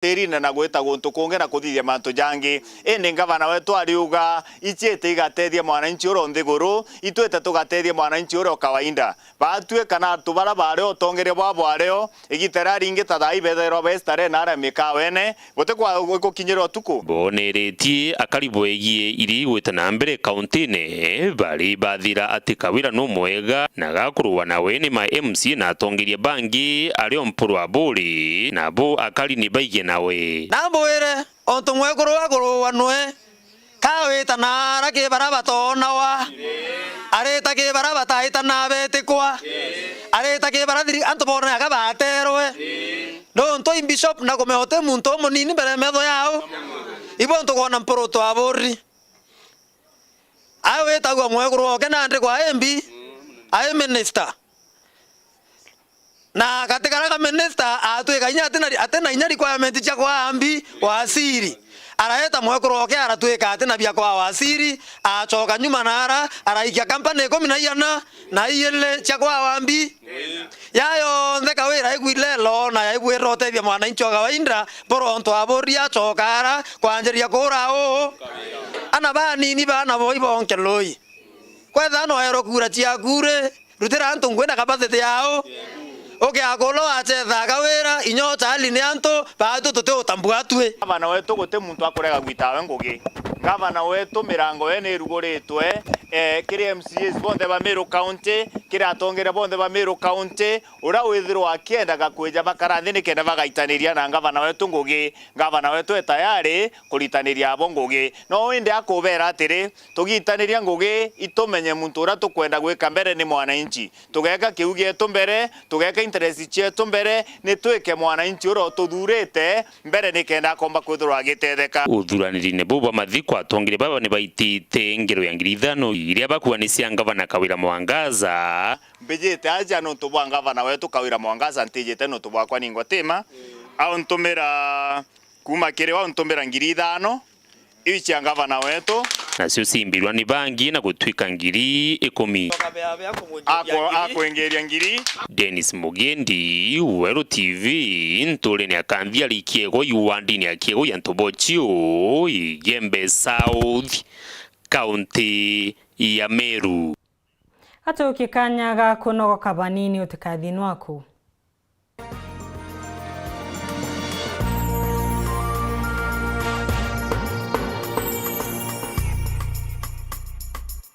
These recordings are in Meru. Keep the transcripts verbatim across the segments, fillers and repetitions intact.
tirine na gwita guntu kungi na kuthithia mantu jangi. Indi ngavana wetu ariuga, iciite igatethia mwananchi uria o nthiguru, itwite tugatethia mwananchi uria o kawaida. Baatue kana antu baria baari o utongeria bwabo bwario, igita riria ringi ta thaa ibethairwa baistare na aria mikawene, butikwa gukinyira utuku. Boneritie akari bwegie iri gwita na mbere kauntine, bari bathira ati Kawira nu mwega na gakurua nawe ni ma M C A na atongeria bangi ari o mpuru aburi, nabo akari ni baige nawe. Nambwire, ontu mwekuru akurua nwe, kawita naara ki baria batoonawa, arita ki baria bataita na betikwa, arita ki baria thiri-, antu bonaga baterwe. Nontu i bishop na kumea uti muntu umunini mbere ya metho yao. Ibo ntukwona mpuru twaburi. Awe witagua mwekuru oke nandi kwa M P, ae minister. Na gati karia ka minister atwika inya atina, atina inya requirement cia kwa ambi waziri. Araeta mwekuru oke aratwika atina bia kwa waziri, acoka nyuma nara, araikia company ikumi na iana na iili cia kwa wambi. Ya yonthe Kawira aigwire lelo na yaigwirira utethia mwananchi o kawaida, boro ontu aburi acoka ara kwanjiria kura uu. Ana banini bana bo ibonke lui. Kwethira noerwe kura ciaku ri, rutira antu ngugi na capacity yao. Ukiakula wachetha Kawira, inya uchali ni antu, baatu tuti utambua atwi. Gavana wetu guti muntu akurega gwitawe ngugi. Gavana wetu mirango ye ni iruguritwe, eh, kiri M C As bonthe ba Meru County, kiri atongeria bonthe ba Meru County, uria withirwa akiendaga kwija bakara nthi nikenda bagaitaniria na gavana wetu ngugi. Gavana wetu e tayari kuritaniria abo ngugi. No indi akubera atiri, tugitaniria ngugi, itumenye muntu uria tukwenda gwika mbere ni mwananchi. Tugeka kiu gietu mbere, tugeka interest cietu mbere, ni twike mwananchi uria ututhurite mbere nikenda akomba kwithirwa agitetheka. Uthuranirine buu bwa mathiko, atongeria baba ni baitite ngero ya ngiri ithano iria bakua ni cia ngavana Kawira Mwangaza. Mbijite aja nontu bwa ngavana wetu Kawira Mwangaza, ntijite nontu bwakwa ningwa tima. Auntumira Kuuma kiri we untumira ngiri ithano, iu cia ngavana wetu. Nacio ciimbirwa ni bangi na gutwika ngiri ikumi. Akwa-, akwingiria ngiri. Dennis Mugendi, Weru T V, nturene ya Kanthi ari Kiego, iwandini ya Kiego ya Ntobochio, Igembe South, kaunti ya Meru. Atuki kanya ga kunogoka banini, utikathi nwaku.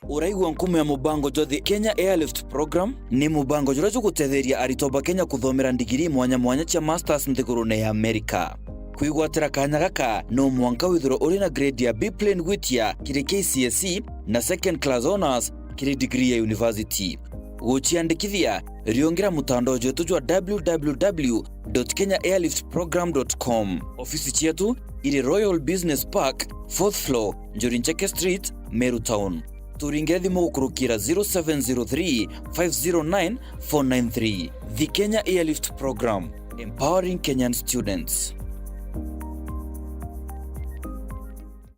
Uraigua nkumo ya mubango jwa The Kenya Airlift Program? Ni mubango juria jugutetheria aritwa ba Kenya kuthomera ndigiri mwanya mwanya cia masters nthigurune ya Amerika. Kwigwatira kanya gaka, no mwanka withirwe uri na grade ya B plain gwitia kiri K C S E na second class honours kiri degree ya university. Guciandikithia, riungira mutandao jwetu jwa w w w dot kenya airlift program dot com. Ofisi cietu iri Royal Business Park, fourth floor, Njuri Ncheke Street, Meru Town. Turingire thimu gukurukira zero seven zero three, five zero nine, four nine three. The Kenya Airlift Program, empowering Kenyan students.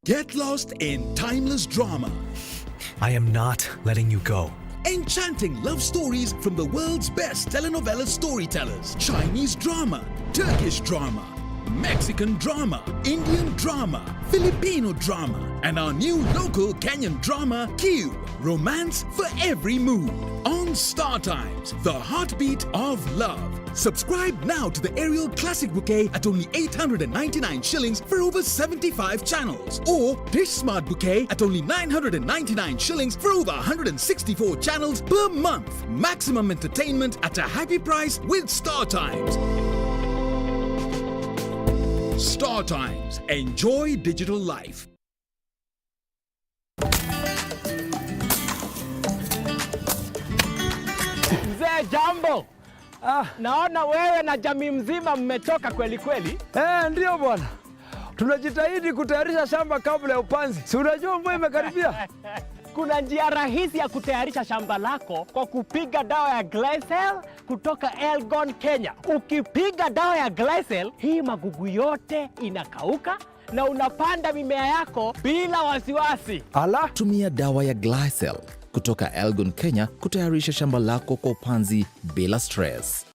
Get lost in timeless drama. I am not letting you go. Enchanting love stories from the world's best telenovela storytellers. Chinese drama, Turkish drama, Mexican drama, Indian drama, Filipino drama, and our new local Kenyan drama, Q. Romance for every mood. On Star Times, the heartbeat of love. Subscribe now to the Aerial Classic Bouquet at only eight hundred and ninety-nine shillings for over seventy-five channels, or Dish Smart Bouquet at only nine hundred and ninety-nine shillings for over one hundred and sixty-four channels per month. Maximum entertainment at a happy price with Star Times. Star Times. Enjoy digital life. Mzee, jambo. Ah. Naona wewe na jamii mzima mmechoka kweli kweli. Eh, ndio bwana. Tunajitahidi kutayarisha shamba kabla ya upanzi. Si unajua mvua imekaribia? Kuna njia rahisi ya kutayarisha shamba lako kwa kupiga dawa ya Glycel kutoka Elgon Kenya. Ukipiga dawa ya Glycel, hii magugu yote inakauka na unapanda mimea yako bila wasiwasi. Ala. Tumia dawa ya Glycel kutoka Elgon Kenya kutayarisha shamba lako kwa upanzi bila stress.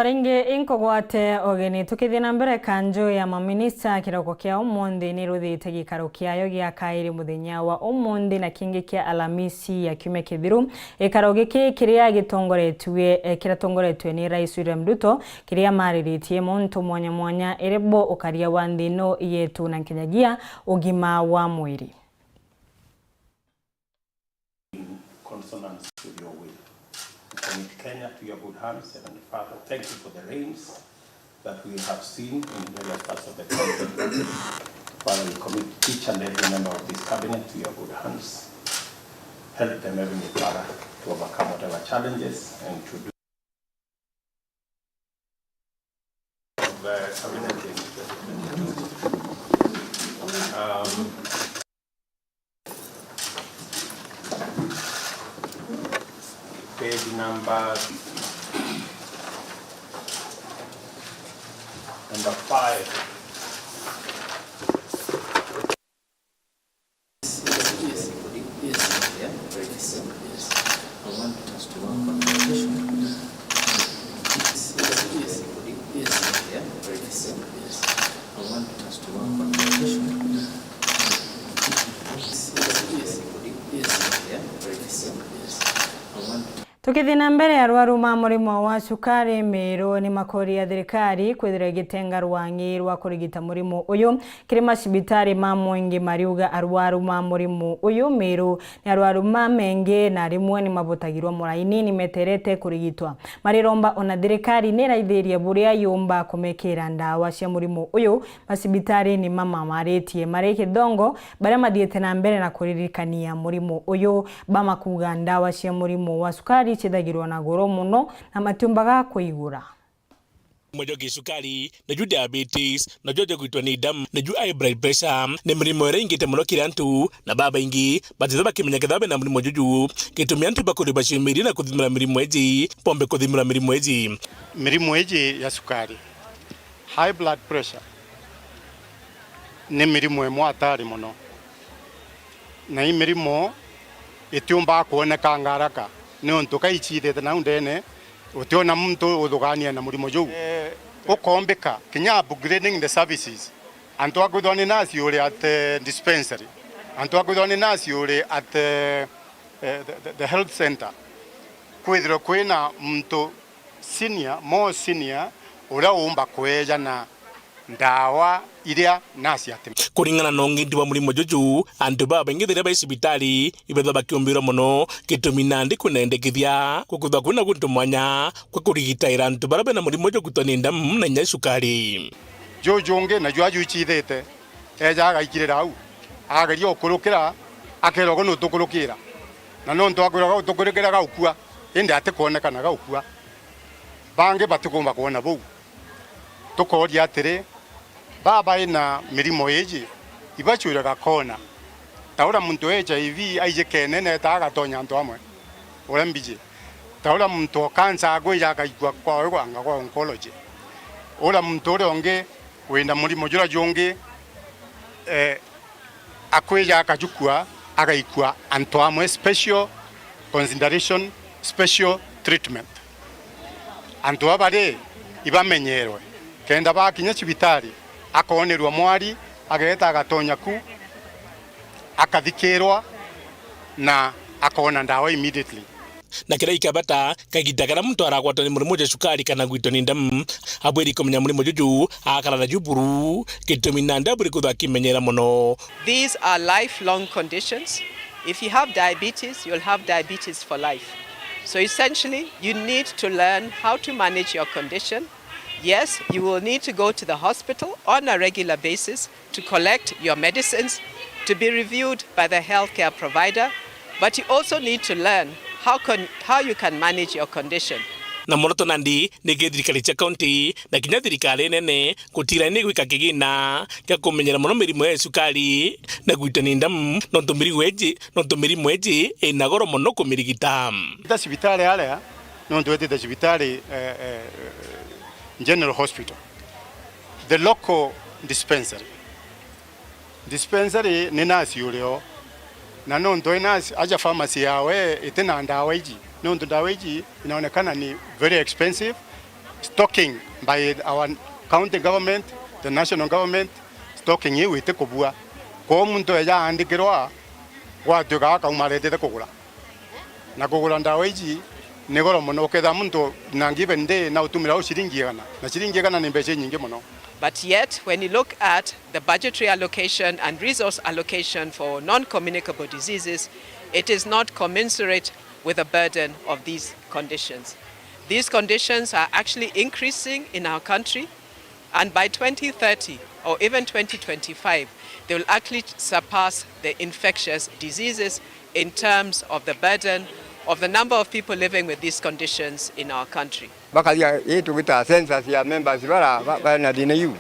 Ringi inkugwate ugeni. Tukithii na mbere, kanju ya maminista kiroko kia umunthi ni ruthite gikaro kiayo gia kairi muthenya wa umunthi na kingi kia Alamisi ya kiumia kithiru. Gikaro giki kiria gitongoretue, eh, kiratongoretue ni Rais William Ruto, kiria mariritie muntu mwanya mwanya iri bo ukaria wa nthi ino yetu na nkinyagia ugima wa mwiri. In consonance with your will. We commit Kenya to your good hands, Heavenly Father. Thank you for the rains that we have seen in various parts of the country. Father, we commit each and every member of this cabinet to your good hands. Help them, Heavenly Father, to overcome whatever challenges and to do of the cabinet in twenty twenty-two. Um, page number, number five. Tukithii na mbere, arwaru ma murimo wa cukari Meru ni makoria thirikari kwithira igitenga rwangi rwa kurigita murimo uyu kiri macibitari ma mwingi, mariuga arwaru ma murimo uyu Meru ni arwaru ma mengi na rimwe ni mabutagirwa muraini ni meterete kurigitwa. Mariromba ona thirikari ni iraithiria buria yumba kumekira ndawa cia murimo uyu macibitari ni mamamaritie mari kithongo baria mathiite na mbere na kuririkania murimo uyu. Bamakuga ndawa cia murimo wa cukari cithagirwa na goro muno na matiumbaga kuigura. Murimo jwa gicukari, naju diabetes, naju jwa gwitwa ni ndamu, naju high blood pressure, ni mirimo iria ingite muno kiri antu, na babaingi batithwa bakimenya kethira bena murimo juju. Gitumi antu bakuri baciumirie na kuthimira mirimo iji, bombe kuthimira mirimo iji. Mirimo iji ya cukari, high blood pressure, ni mirimo imwe hatari muno, na i mirimo itiumbaga kwonekanga haraka, niuntu ka icithite nau ndene, utiona muntu uthugania na murimo juu. Eh, ukombika kinya upgrading the services. Antu akwithwa ni nurse uri at, eh, dispensary, antu akwithwa ni nurse uri at, eh, eh, the, the, the health center, kwithirwe kwina muntu senior, more senior, uria uumba kweejana ndawa iria nasi ati. Kuringana na ung'iti bwa murimo juju, antu babaingi riria bai cibitari ibethwa bakiumbirwa mono, gitumi nandi kwina endekithia gukuthwa kwina guntu mwanya gwa kurigitaira antu baria bena murimo jwa gwitwa ni ndamu na inya cukari. Juju ungi naju ajuicithite, eeja agaikirira au, ageria gukurukira, akeerwa, "Gwe nutukurukira." Na nontu akwirwa gautukurukira gaukua, indi atikwonekana gaukua. Bangi batikumba kwona buu. Tukooria atiri, baba ina mirimo iiji, ibacwiraga koona? Ta uria muntu wa H I V aijikene neeta agatonya antu amwe uria mbiji. Ta uria muntu o kansa akwija akaikua kwawe gwanga gwa oncology. Uria muntu uria ungi wina murimo juria jungi, eh, akwija akajukua, agaikua antu amwe, special consideration, special treatment. Antu aba ri, ibamenyerwe, kenda bakinya cibitari, akonerwa mwari, ageeta agatonya ku, akathikirwa, na akoona ndawa immediately. Na kiria ikabata, kagita karia muntu aragwatwa ni murimo jwa cukari kana gwitwa ni ndamu, abwiri kumenya murimo juju, akara naju buru, gitumi nandi abwiri kwithwa akimenyera mono. These are lifelong conditions. If you have diabetes, you'll have diabetes for life. So essentially, you need to learn how to manage your condition. Yes, you will need to go to the hospital on a regular basis to collect your medicines, to be reviewed by the healthcare provider, but you also need to learn how can, how you can manage your condition. Na muoroto nandi ni githirikari cia kaunti na kinya thirikari nene gutira ni gwika kigina gia kumenyera mono mirimo ya cukari na gwitwa ni ndamu, nontu mirimo iji, nontu mirimo iji ina goro mono kumirigita. Ta cibitari aria, nontu wetite cibitari, eh, eh, General Hospital, the local dispensary. Dispensary ni nasi urio, na nontu i nasi, aja pharmacy yawe iti na ndawa iji, nontu ndawa iji inaonekana ni very expensive, Stocking by our county government, the national government, stocking iu itikubua. Kwou muntu eja aandikirwa, gwatuika akauma aretete kugura. Na kugura ndawa iji ni goro mono. Ukethira muntu na given day na utumira u ciringi igana. Na ciringi igana ni mbeca inyingi mono. But yet, when you look at the budgetary allocation and resource allocation for non-communicable diseases, it is not commensurate with the burden of these conditions. These conditions are actually increasing in our country, and by twenty thirty or even twenty twenty-five, they will actually surpass the infectious diseases in terms of the burden of the number of people living with these conditions in our country. Bakathia ii tugita census ya members bara ba- bena thina iu.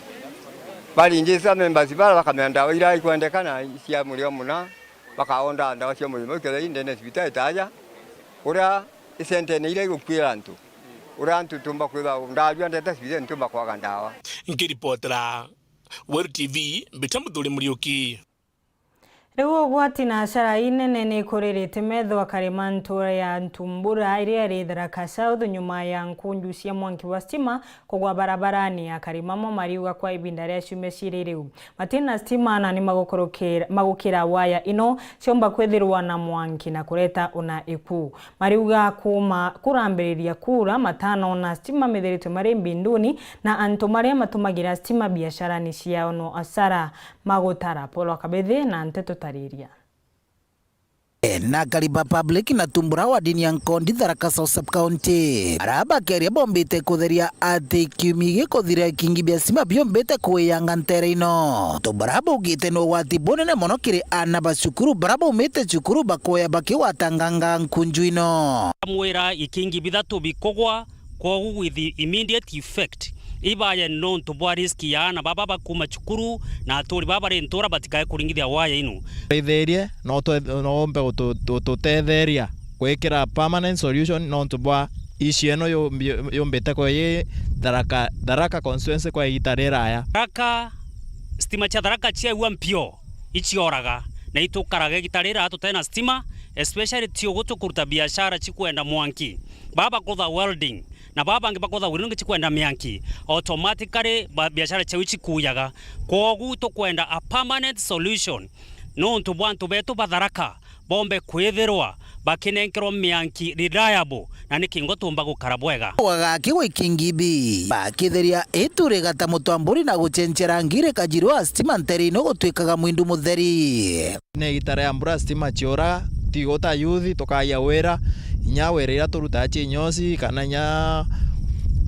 Baringisa members bara bakamea ndawa iria ikwendekana cia murio muna, bakaonda ndawa cia murimo ikethira i ndene cibitari ta aja, uria isentene iria igukuira antu, uria antu tumba kwithirwa ndarua ndete cibitari ntumba kwaga ndawa. Nkiripotera Weru T V, mbita Muthuri Muriuki. Riu ugwati na acara inene ni ikuririte metho akari ma ntura ya Ntumbura iria iri Tharaka South nyuma ya nkunju cia mwanki wa stima kugwa barabarani. Akari mamwe mariuga kwa ibinda ria ciumia ciiri riu matina stima na ni magukurukira- magukira waya ino ciomba kwithirwa na mwanki na kureta una iku. Mariuga kuma kurambiriria kuura matanoona stima methiritwe mari mbinduni na antu maria matumagira stima biacarani ciao no asara. Magutara Paul Wakabithi na nteto tariria. Na akari ba public na Tumbura wa dini ya Nkondi Tharaka South Sub County, aria bakeria bombite kutheria ati kiumia gikuthira ikingi bia stima biombite kuiyanga ntere ino. Tumbura baugite ni ugwati bunene mono kiri aana ba cukuru bara baumite cukuru bakoya bakigwatanganga nkunju ino. Mwira ikingi bithatu bikugwa, kwogu with immediate effect, ibaye nontu bwa risk ya aana baba bakuma cukuru na aturi baba bari ntura batikae kuringithia waya inu. Teitherie, no twe- no ombe gutu- gututetheria gwikira permanent solution nontu bwa issue ino yumbi- yumbite kwa yi Tharaka, Tharaka constituency kwa igita riraya. Tharaka, stima cia Tharaka ciaua mpio, icioraga, na itukaraga igita riraya tutena stima, especially tiugu tukuruta biashara cikwenda mwanki. Baba bakutha welding, na baba bangi bakutha welding cikwenda mianki, automatically ba- biashara ciao cikuyaga. Kwogu tukwenda a permanent solution nontu bwa antu betu ba Tharaka bombe kwithirwa bakinenkerwa mianki reliable na ni kingo tumba gukara bwega. Wagaki gwikingibi bakitheria itu rigata mutwamburi na gucenchera ngiri kajirwa stima ntere ino gutwikaga mwindu mutheri. Ni igita ria mbura, stima ciuraga, tigo ta youth tukagia wira, inya wira iria turutaga cia inyosi kana inya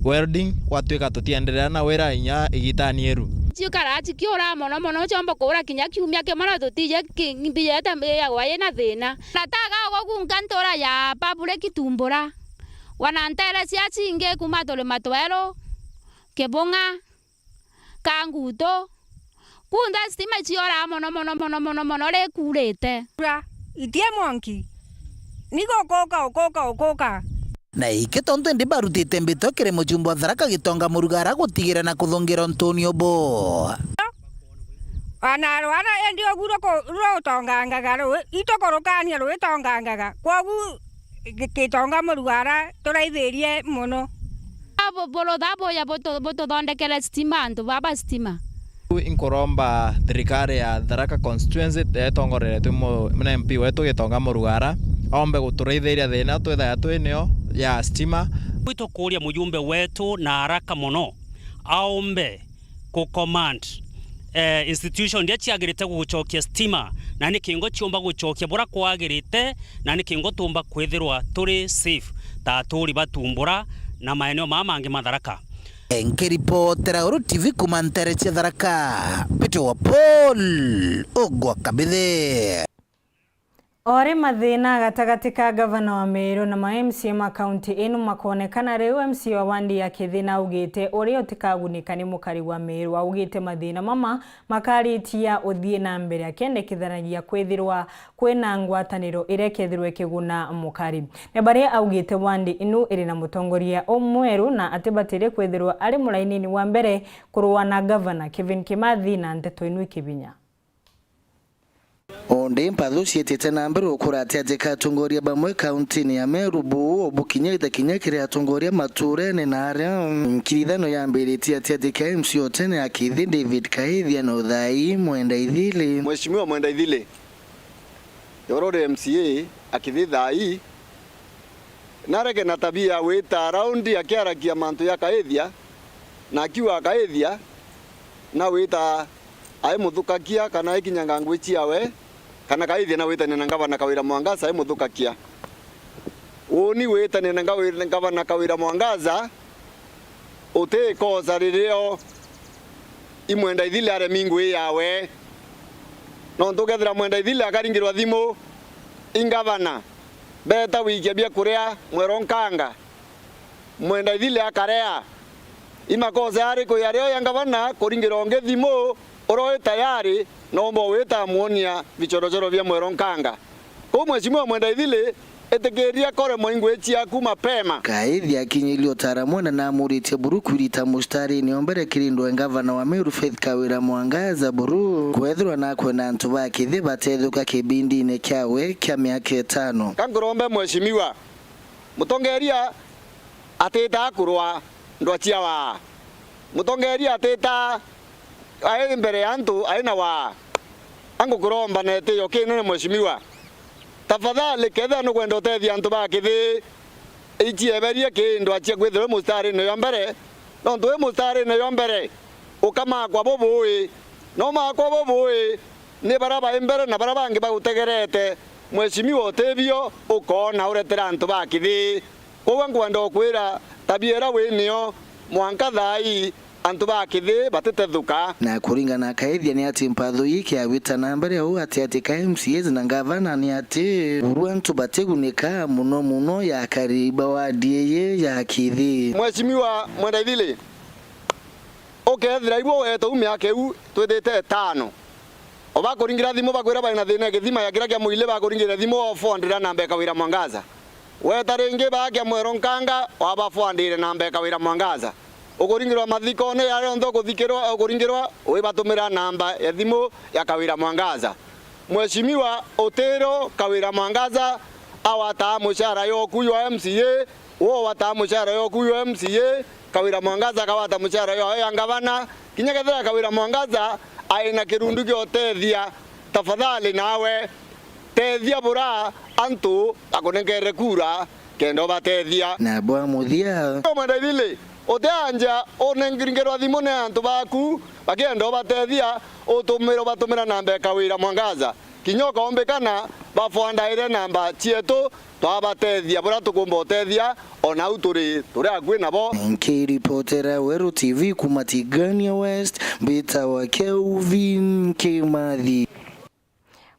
welding, gwatwika tutienderea na wira inya igitani iru. Ciukaraa cikiura mono mono, ciomba kuura kinya kiumia kimwe na tutiji ki- mbiyete yagwa yina thina. Na taga ugu gunka ntura ya public Tumbura, wana ntere cia cingi kuma turima tweru, Kibung'a, Kangutu, kunthe stima icioraa mono, mono, mono, mono, mono, rikurite. Mbura itie mwanki, ni gukuka, ukuka, ukuka. Na iki tontu indi barutite mbito kiri mujumbe wa Tharaka Gitonga Murugara gutigira na kuthungira untuni ubu. Ana rwana indi ugu ruku- rutongangaga rui, itukurukania ruitongangaga. Kwogu Gi- Gitonga Murugara, turaithirie mono. Abo burutha buya butu- bututhondekere stima, antu baba stima. Inkuromba thirikari ya Tharaka constituency, iria itongoreretwe mu- na M P wetu Gitonga Murugara, ombe guturaithiria thina twithaga twi nio ya stima. Itukuria mujumbe wetu na haraka mono aombe ku command, eh, institution iria ciagirite gugucokia stima, na ni kingo ciumba gucokia bura kwagirite, na ni kingo tumba kwithirwa turi safe ta aturi ba Tumbura na maeneo maa mangi ma Tharaka. Nkiripotera Uru T V kuma ntere cia Tharaka, Peter wa Paul, ugwa Kabithe. O ri mathina gatagati ka gavana wa Meru na ma M C A ma kaunti ino makonekana riu, M C A wa wandi ya Kithina augite uria utikagunika ni mukari wa Meru. Augite mathina mama makaritia uthii na mbere, akendekithanagia kwithirwa kwina ngwataniro iria ikethirwa ikiguna mukari. Na baria augite wandi inu iri na mutongoria umweru na atibatire kwithirwa ari murainini wa mbere kurua na gavana Kevin Kimathi na nteto inu ikibinya. Ondi mpathu ciitite na mbere ukura atiati ka atongoria bamwe kauntini ya Meru, buu bukinyite kinya kiri atongoria maturene na aria nkirithano yambiritie atiati ka M C A o tene a Kithi David Kaithia na uthai Mwenda Ithili. Mheshimiwa Mwenda Ithili, urori M C A a Kithi thai, nareke na tabia ya gwita raundi akiaragia mantu ya Kaithia, na akiuga Kaithia, na gwita ai muthukakia kana aikinyanga ngui ciawe, kana Kaithia na gwitania na ngavana Kawira Mwangaza ai muthukakia. Uuni gwitania na ngawi-, ngavana Kawira Mwangaza, utikosa ririo i Mwenda Ithili aremi ngui yawe. Nontu ukethira Mwenda Ithili akaringirwa thimu i ngavana, beeta gwikia biakuria Mwero Nkanga, Mwenda Ithili akarea. I makosa yariku yario ya ngavana kuringirwa ungi thimu, uria wi tayari, noomba gwita amwonia bichorochoro bia Mwero Nkanga? Kou Mheshimiwa Mwenda Ithili, itikiria kore moingwi ciaku mapema. Kaithia akinyiririe utaara Mwenda na amuritie buru kwirita mustarini o mbere kirindwe ngavana wa Meru Faith Kawira Mwangaza buru kwethirwa nakwenda antu ba Kithi batethuka kibindine kiawe kia miaka itano. Ka nkurombe Mheshimiwa, mutongeria atitaa kurwa ndwa cia waa. Mutongeria atitaa ai mbere ya antu ai na waa. Angukuromba na itio kinene Mheshimiwa. Tafadhali, kethira nukwenda utethia antu ba Kithi, icieberie ki ndwa cia kwithirwa wi mustarini jwa mbere, nontu wi mustarini jwa mbere, ukamakwa bubui, na umakwa bubui ni baria bai mbere na baria bangi bagutegerete. Mheshimiwa, utibio ukoona uretera antu ba Kithi. Koguo nkwenda ukwira tabia iria wi nio mwanka thaa ii antu ba Kithi batitethuka. Na kuringana na Kaithia ni ati mpathu ii kiagwita na mbere uu ati ati ka M C As na ngavana ni ati buru antu batigunika muno muno ya kariba wadi ii ya Kithi. Mheshimiwa Mwenda Ithili, ukethira ibu wete u miaka iu twithite itano, o bakuringira thimu bakwira bai na thina ya githima ya kiria kia mwili, bakuringire thimu ofondira namba ya Kawira Mwangaza. Weta ringi baakia Mwero Nkanga, wabafwandire namba ya Kawira Mwangaza. Ukuringirwa mathikone yaria yonthe ukuthikirwa, ukuringirwa, wibatumira namba ya thimu ya Kawira Mwangaza. Mheshimiwa, utiro Kawira Mwangaza awataa mushara yoku ywa M C A, wo wataa mushara yoku ywa M C A, Kawira Mwangaza akawata mushara ywawe ya ngavana. Kinya kethira Kawira Mwangaza ai na kirundu gia utethia, tafadhali nawe tethia bura antu bakunengere kura kenda ubatethia. Na bwa muthia, Mwenda Ithili, utianja unengerwa thimu ni antu baku bakienda ubatethia, utumire ubatumira namba ya Kawira Mwangaza. Kinya ukaumbikana bafwandaire namba cietu, twabatethia buria tukumba utethia, o nau turi, turi akui nabo. Nkiripotera Weru T V kuma Tigania West, mbitawa Kelvin Kimathi.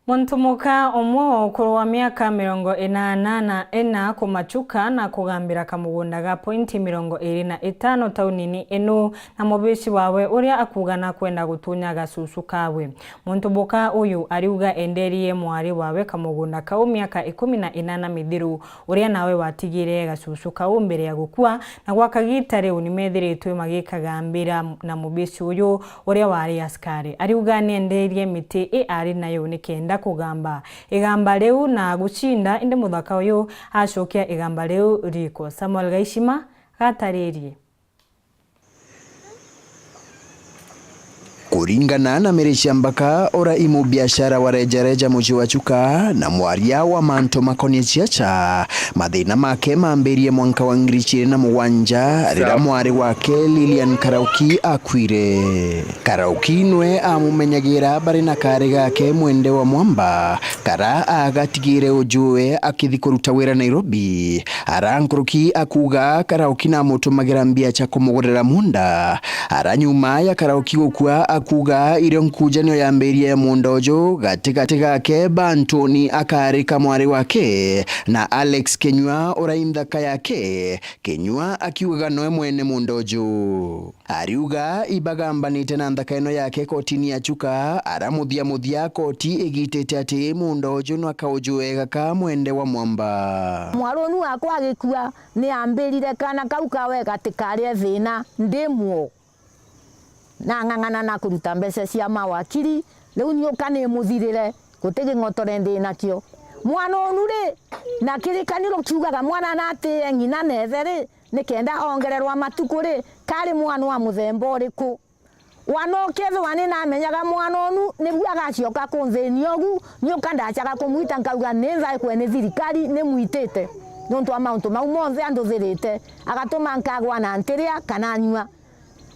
Muntu muka umwe wa ukuru wa miaka mirongo inana na ina kumachuka na kugambira kamugunda ga pointi mirongo iri na itano taunini inu, na mubici wawe uria akuuga nakwenda gutunya gacucu kawe. Muntu muka uyu ariuga enderie mwari wawe kamugunda kau miaka ikumi na inana mithiru, uria nawe watigire gacucu kau mbere ya gukua, na gwa kagiita riu nimethiritwe magikagambira na mubici uyu uria wari askari. Ariuga nienderie miti i ari nayo nikenda kugamba igamba riu na gucinda, indi muthaka uyu acokia igamba riu riko. Samuel Gaishima gataririe. Kuringana na Mary Ciambaka, ura i mubiashara wa rejareja mucii wa Chuka na mwaria wa mantu makonie ciaca, mathina make mambirie mwanka wa ngiri ciiri na mugwanja, riria mwari wake Lilian Karauki akuire. Karauki nwe amumenyagira bari na kari gake Mwende wa Mwamba, kara agatigire ujue akithi kuruta wira Nairobi. Ara nkuruki akuuga Karauki namutumagira mbia cia kumugurira munda. Ara nyuma ya Karauki gukua akuuga irio nkujanio yambirie ya munda uju gatigati gake Bantoni akari kamwari wake na Alex Kinyua ura i nthaka yake, Kinyua akiugaga noe mwene munda uju. Ariuga ibagambanite na nthaka ino yake kotini ya Chuka, ara muthia muthia koti igitite ati munda uju no akaujue gaka Mwende wa Mwamba. Mwarunu wakwa agikua, ni ambirire kana kau kawe gatikarie thina ndi muo. Nang'ang'ana na kuruta mbeca cia mawakiri, riu nioka nimuthirire. guti ging'otore ndi nakio. Mwana unu ri, na kirikaniro kiugaga mwana natiie ng'ina na ithe ri, nikenda ongererwa matuku ri, kari mwana wa muthemba uriku? Wana ukethirwa ni namenyaga mwana unu, nibu agacoka kunthini ugu, nioka ndacaga kumwita nkauga ni nthaikwe ni thirikari nimwitite. Niuntu wa mauntu mau monthe anduthirite, agatuma nkagwa na ntiria kana nyua.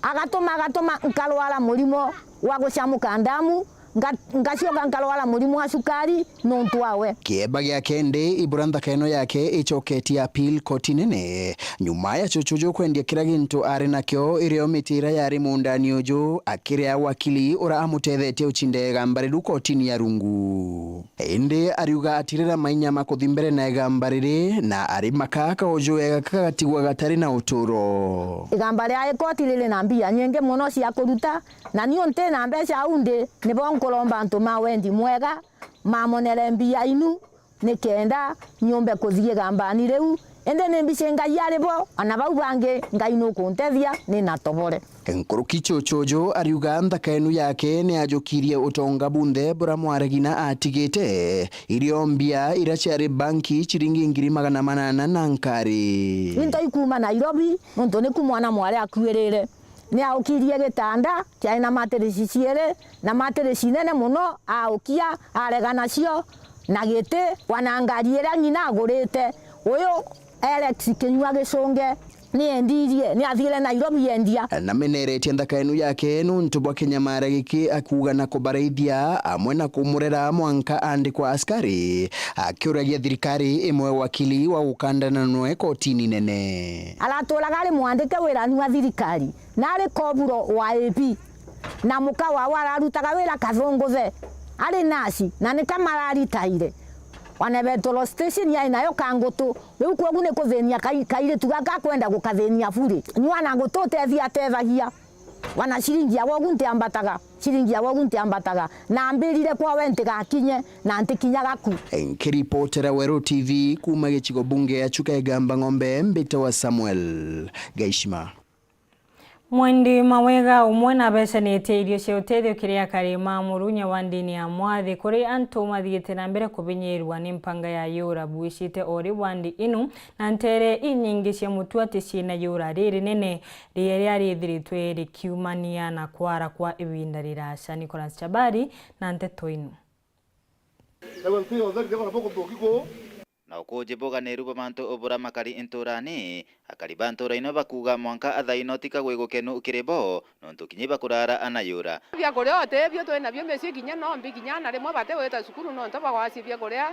Agatuma, agatuma nkarwara murimo wa gucamuka ndamu, nga-, ngacoka nkarwara murimo wa cukari niuntu wawe. Kieba gia kendi, ibura nthaka ino yake icoketie appeal koti nene. Nyuma ya cucu uju kwendia kira gintu ari nakio, irio miti iria yari mundani uju, akiria wakili ura amutethetie ucinda igamba riu kotini ya rungu. Indi ariuga atirira mainya ma kuthi mbere na igamba riri, na ari makaka uju ega kagatigwa gatari na uturo. Igamba ria ikoti riri na mbia nyingi muno cia kuruta, na niu nti na mbeca au ndi, nibo nkuromba antu ma wendi mwega mamonere mbia inu, nikenda nyumbe kuthii igambani riu. Indi ni mbici Ngai ari bo, ana bau bangi Ngai nukuntethia, ni na tobore. Nkuruki cucu uju ariuga nthaka inu yake ni ajukirie utonga bunthe bura mwaragina atigite, irio mbia iria ciari banki ciringi ngiri magana manana na nkari. Into ikuma Nairobi, nontu niku mwana mwari akuirire. Ni aukirie gitanda kiari na matirisi ciiri, na matirisi nene muno, aukia, arega nacio, na giti, wana ngari iria ng'ina agurite. Uyu Alex Kinyua Gicunge, ni endirie, ni athiire Nairobi endia. Na meneretie nthaka inu yake nontu bwa kinyamara giki, akuuga na kubaraithia, amwe na kumurera mwanka andikwa askari, akiuragia thirikari imwe wakili wa gukandana noe kotini nene. Araturaga ari mwandike wirani wa thirikari, na ari koburo wa A P, na muka wawe ararutaga wira Kathunguthe, ari nasi, na nika mararitaire. Wana Betoro station yai nayo kangutu, riu kwogu ni kuthinia kai-, kairitu gaka kwenda gukathinia bure. Nyua na ngutu utethia atethagia. Wana ciringi ya wogu ntiambataga, ciringi ya wogu ntiambataga, na mbirire kwawe ntigakinye, na ntikinyaga ku. Nkiripotera Weru T V kuuma gicigo bunge ya Chuka Igamba Ng'ombe, mbitawa Samuel Gaishima. Mwendi Mawega umwe nabecanitie irio cia utethio kiri akari ma Murunya wa ndini ya Mwathi kuri antu mathiite na mbere kubinyirwa ni mpanga ya yura buicite ori wandi inu, na ntere inyingi cia mutu ati ciina yura ririnene riria riathiritwe rikiumania na kwara kwa ibinda riraca. Nicholas Chabari na nteto inu. Ewe nti yonthe ririkana bukuthuki kuu. Na ukuuji buganiru bwa mantu bura makari nturani, akari ba ntura ino bakuuga mwanka athaino ti kagwi gukenu kiri bo, nontu kinya ibakuraara ana yura. Bia kuria utibio twi nabio micii kinya no mbi kinya ana rimwe bati wita cukuru nontu bagwacii bia kuria.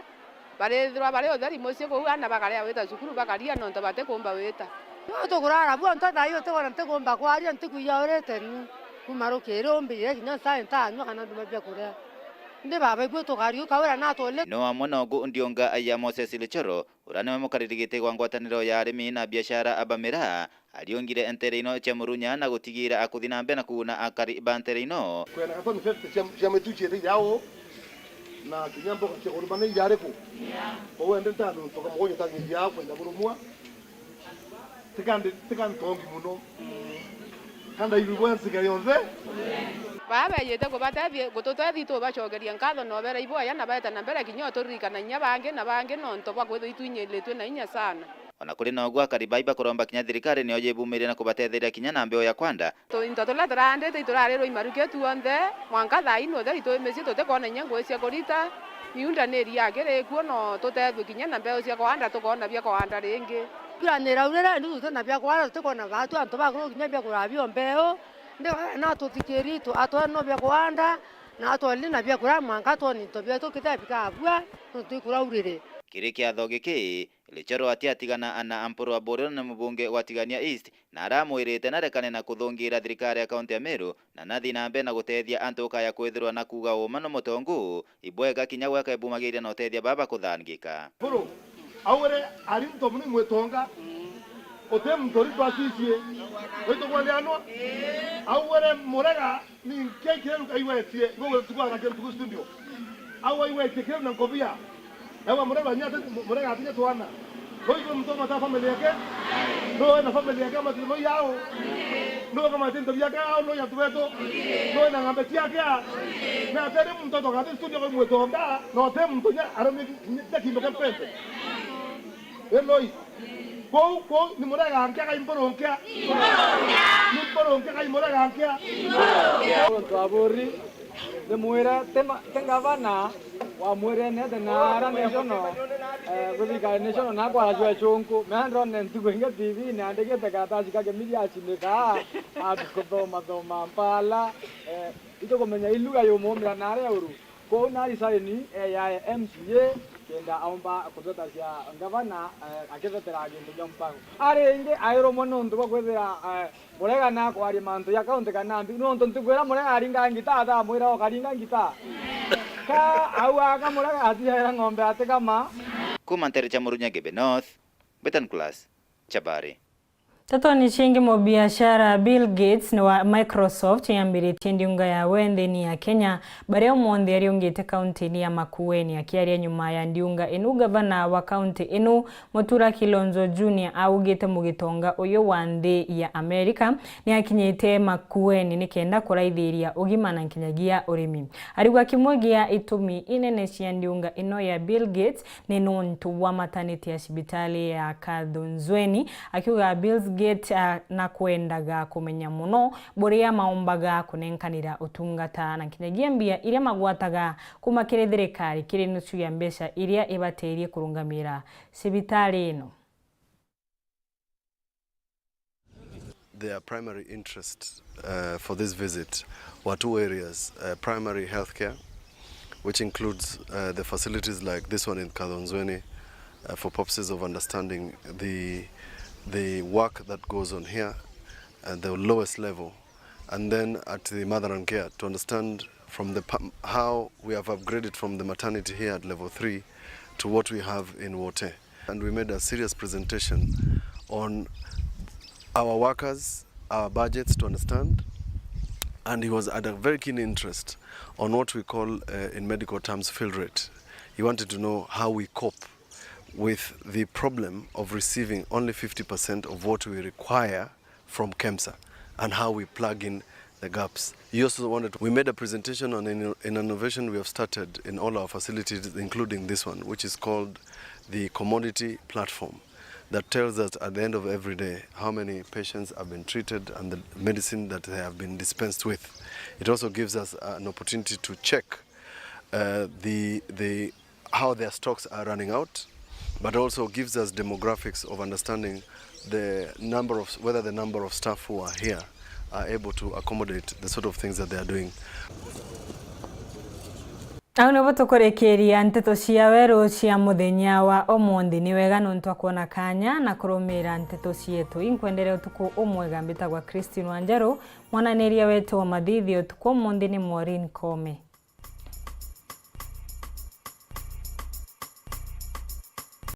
Barithirwa bari utheri mucii kuu ana bakaria wita cukuru bakaria nontu batikumba wita. Uu tukuraara buo nto thaai utikwona ntikumba kwaria ntiku yaurite ni. Kuuma rukiri umbirire kinya nsae ntanyua kana nduma bia kuria. Ndi baba ibue tukariuka wira natuli. No amwe nogu ndiunga ya Moses Lichoro, uria niwe mukariri giti gwa ngwataniro ya arimi na biashara aba miraa, ariungire ntere ino cia Murunya na gutigira akuthi na mbere na kuuna akari ba ntere ino. Kwina gatoni fifty cia, cia mitu ciete yao, na kinya mboga cia kurima ni iriku? Kou ende ntandu ntoka mugonyo tangi ya kwenda kurumwa. Tikandi-, tikantongi muno. Kanda ibu bwa nsiga yonthe. Baa beejite kubatethia, gututethi tubacokeria nkatho na ubera iboya na baeta na mbere kinya uturirikana inya bangi na bangi nontu bwa kwithirwa itwinyiritwe na inya sana. Ona kuri noguo, akari bai bakuromba kinya thirikari niyo yibumirie na kubatetheria kinya na mbeo ya kwanda. Tu-, into turia turaandite iturarirwa imaruke tuonthe, mwanka thaa ino utheri twi micii tutikwona inya ngui cia kurita, miunda ni iria kiri kuo, no tutethue kinya na mbeu cia kuanda, tukoona bia kuanda ringi. Mbura ni iraurire, indi tuti na bia kuanda, tutikwona baatu antu bakuru kinya bia kurabio mbeu, ndi no tuthikirie itu, atwe no bia kuanda, na atwalire na bia kuria mwanka twone into bietu kithia bikabua, nontu ikuraurire. Kiri kiatho giki, Lichoro atiatigana ana Ampuru Aburiro na mubunge wa Tigania East, na aramwirite narekane na kuthungira thirikari ya kaunti ya Meru, na nathi na mbere na gutethia antu ukaya kwithirwa na kuuga uuma no mutongu, ibwega kinya gweka ibumagiria na utethia baba kuthangika. Ampuru, augire ari nto muno imwitonga, uti muntu uri twacicie, waitu kwarianwa, augire murega. Ninki kiria aigwetie, igwe tukwara kintu ku studio. Au aigwetie kiria na nkobia. Ewa murega nya ati, murega ati nya twana. Koi kwe mtu mata family yake. No na family yake ama tino yao. Nuu ukamata into biake au, nuu antu betu? Nuu na ng'ombe ciake a? Na atiri muntu atoka athi studio kwa mwetonga, na uti muntu nya arumite kindo kia pembe. Eloi. Kou, kou, ni murega nkia kai mburunkia? Ni mburunkia kai murega nkia? Untu aburi, ndimwire, ti ma-, ti ngavana wamwire nete na ara national, eh, guthikari national na kwa ajua chunku. Mea ndone ntuku ingi T V ni andikite karataci ka Kimiria acinika, akuthoma thoma mpala, eh, itukumenya iluga yumumira na aria uru. Kou nari saini eyae M C A, kenda aumba kuthetacia ngavana, eh, akithetera gintu kia mpango. Ari ingi airumwe nuntu bwa kwithira, eh, Murega na kwaria mantu ja kaunti kana mbi, nuntu ntuku iria Murega aringa ngita, atamwira ukaringa ngita. Ka au aka Murega atiaira ng'ombe atikama. Kuma ntere cia Murunya Gebe North, Betan Class, Chabari. Ntetoni cingi, mubiashara Bill Gates ni wa Microsoft yambiritie ndiunga yawe nthini ya Kenya, baria umunthi ariungite kaunti-ini ya Makueni. Akiaria nyuma ya ndiunga inu, gavana wa kaunti inu, Mutula Kilonzo Junior, augite mugitonga uyu wa nthi ya Amerika ni akinyite Makueni ni kenda kuraithiria ugima na nkinyagia urimi. Arigwa kimwe gia itumi inene cia ndiunga ino ya Bill Gates ni nuntu bwa maternity ya cibitari ya Kathunzweni, akiuga Bill's Gate, ah, na kwendaga kumenya muno buria maumbaga kunenkanira utungata na nkinyagia mbia iria magwataga kuma kiri thirikari kiri nusu ya mbeca iria ibatirie kurungamira cibitari ino. Their primary interest, uh, for this visit were two areas, uh, primary healthcare, which includes, uh, the facilities like this one in Kathonzweni, uh, for purposes of understanding the, the work that goes on here at the lowest level, and then at the mother and care to understand from the pa-, how we have upgraded from the maternity here at level three to what we have in Wote. And we made a serious presentation on our workers, our budgets to understand, and he was, had a very keen interest on what we call, uh, in medical terms, fill rate. He wanted to know how we cope with the problem of receiving only fifty percent of what we require from KEMSA and how we plug in the gaps. He also wanted, we made a presentation on an, an innovation we have started in all our facilities, including this one, which is called the commodity platform, that tells us at the end of every day how many patients have been treated and the medicine that they have been dispensed with. It also gives us an opportunity to check, uh, the, the how their stocks are running out, but also gives us demographics of understanding the number of, whether the number of staff who are here are able to accommodate the sort of things that they are doing. Au nibo tukurikiria nteto cia weru cia muthenya wa umunthi. Ni wega nontu akwona kanya na kurumira nteto cietu. Inkwendere utuku umwega. Mbitagwa Christine Wanjeru, mwananiria wetu wa mathithi utuku umunthi ni Maureen Kome.